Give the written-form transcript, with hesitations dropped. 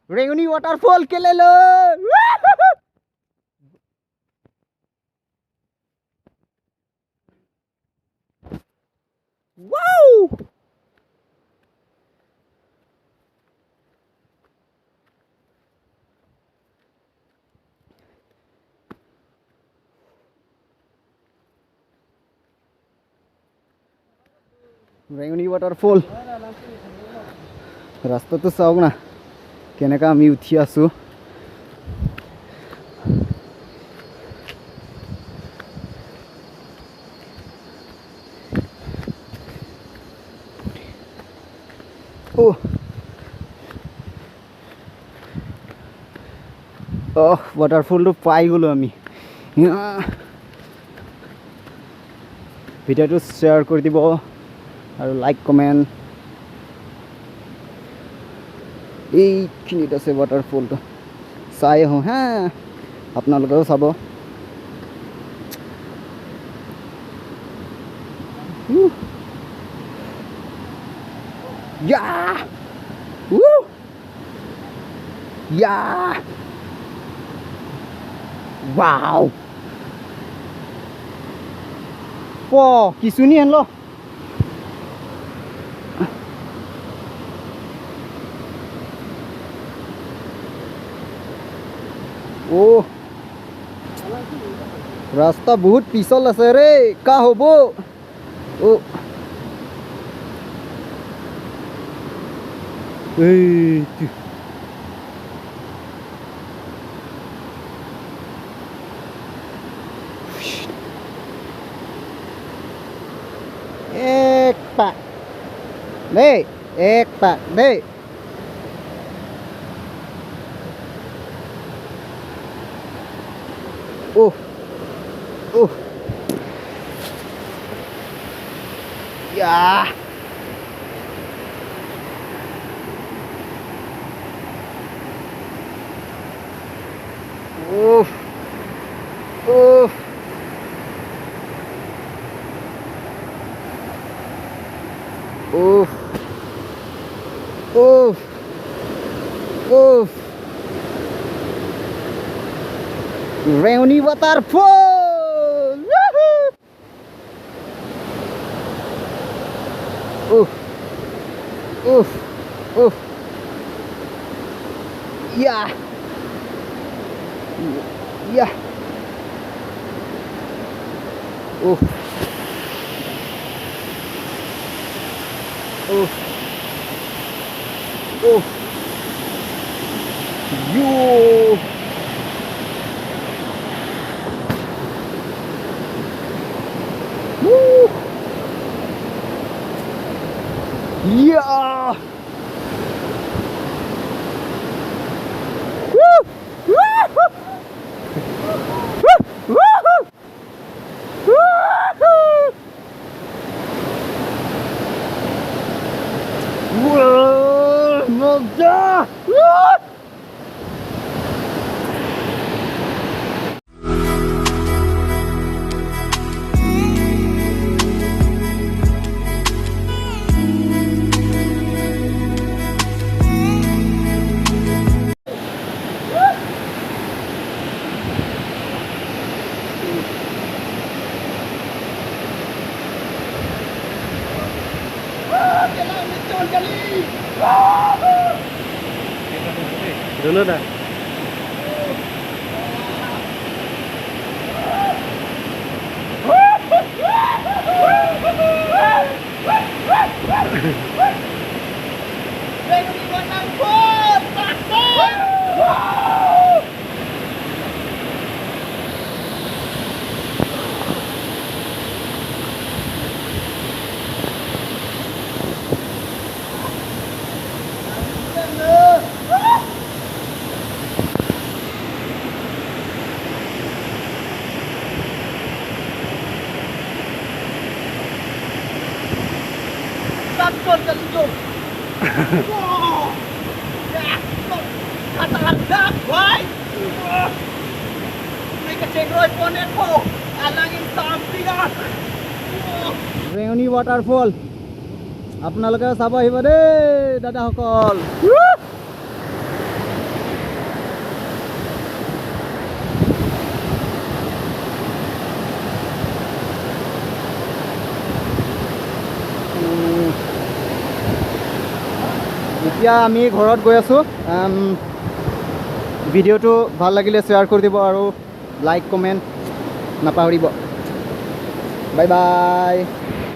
ৰেঙনি waterfall কেলে লৈ। Wow! ৰেঙনি waterfall ৰাস্তাটো চাওক না, কেনেকুৱা আমি উঠি আছোঁ। অ' অহ, ৱাটাৰফলটো পাই গ'লোঁ আমি। ভিডিঅ'টো শ্বেয়াৰ কৰি দিব আৰু লাইক, কমেণ্ট। এইখিনিত আছে ৱাটাৰফলটো, চাই আহোঁ হা, আপোনালোকেও চাব। Yeah! Woo! Yeah! Wow! Wow, কি শুনি ল। অ' ৰাস্তা বহুত পিছল আছে ৰে, কা হ'ব? অ' এইটো এক পাক দেই, এক পাক দেই। Oh, oh, yeah. Uff, uff. Uff, uff, uff. Reuni Waterfall! Woohoo! Uff, uff, uff. Yeah. Yeah. Uff. Uff. Uff. Yo. Woo. Yeah. Woo! Woo! Woo! Woo! Woo! মজা! Woo! Dulu dah. ৰেঙনি ৱাটাৰফল আপোনালোকেও চাব আহিব দেই দাদাসকল। এতিয়া আমি ঘৰত গৈ আছোঁ। ভিডিঅ'টো ভাল লাগিলে শ্বেয়াৰ কৰি দিব আৰু লাইক, কমেণ্ট নাপাহৰিব। Bye bye.